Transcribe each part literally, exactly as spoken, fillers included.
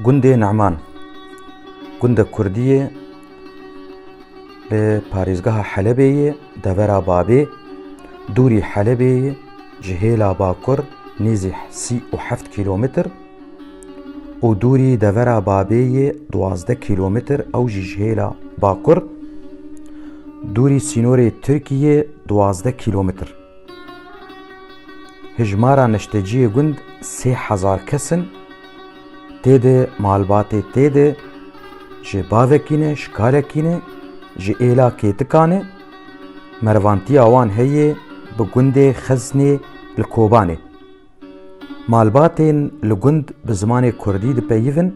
Gundê Ne'man, gundek kurdî ye, li parêzgeha Helebê ye, devera Babê, dûrî Helebê ye, ji hêla bakur nêzî sî û heft kîlometr û dûrî devera Babê ye duwazdeh kîlometr, ew jî ji hêla bakur, dûrî sînorê Tirkiyê duwazdeh kîlometr. Hijmara neşteciyê gund sê hezar kes in, tê de malbatê tê de ji bavekî ne, ji kalekî ne, ji êla kêtikan e, mervantiya wan heye bi gundê Xeznê li Kobanê. Malbatên li gund bi zimanê kurdî dipeyivin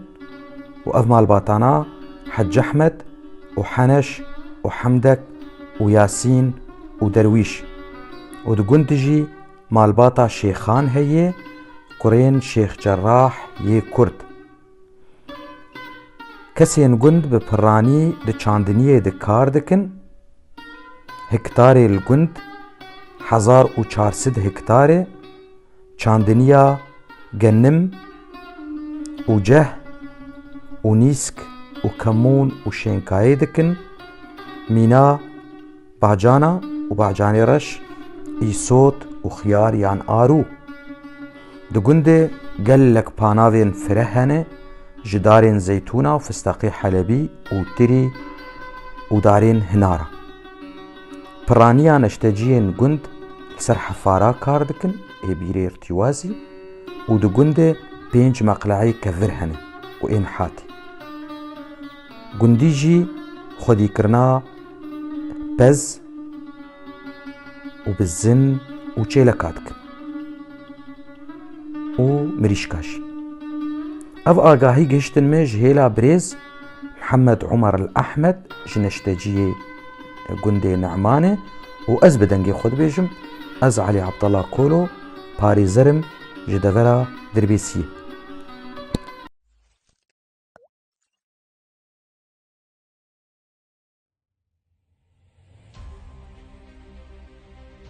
û ev malbatana Hec Ehmed û Heneş û Hemdek û Yasîn û Derwîş û di gund jî malbata Şêxan heye, kurên Şêx Cerrah yê Kurd. Kesên gund bi piranî di çandiniyê de kar dikin. Hektarê li gund hezar û çar sed hektar e. Çandiniya genim û ceh û nîsk û kemûn û şênkayê dikin. Mîna bacana û bacanê reş, îsot û xiyar yan arû. Di gundê gelek panavên fireh hene, ji darên zeytûna û fistaqê Helebî û tirî û darên hinara. Piraniya neşteciyên gund li ser hefara kar dikin, ê bîrê irtîwazî û di gundê pênc meqleyê kevir hene û ên hatî. Gundî jî xwedîkirina pez û bizin û çêleka dikin û mirîşka jî. Ev agahî gihiştin me ji hêla birêz Mihemed Omer El Ehmed ji neşteciyê gundê Ne'manê û ez bi dengê xwe dibêjim, ez Elî Abdullah Kolo, parêzer im ji devera Dirbêsiyê.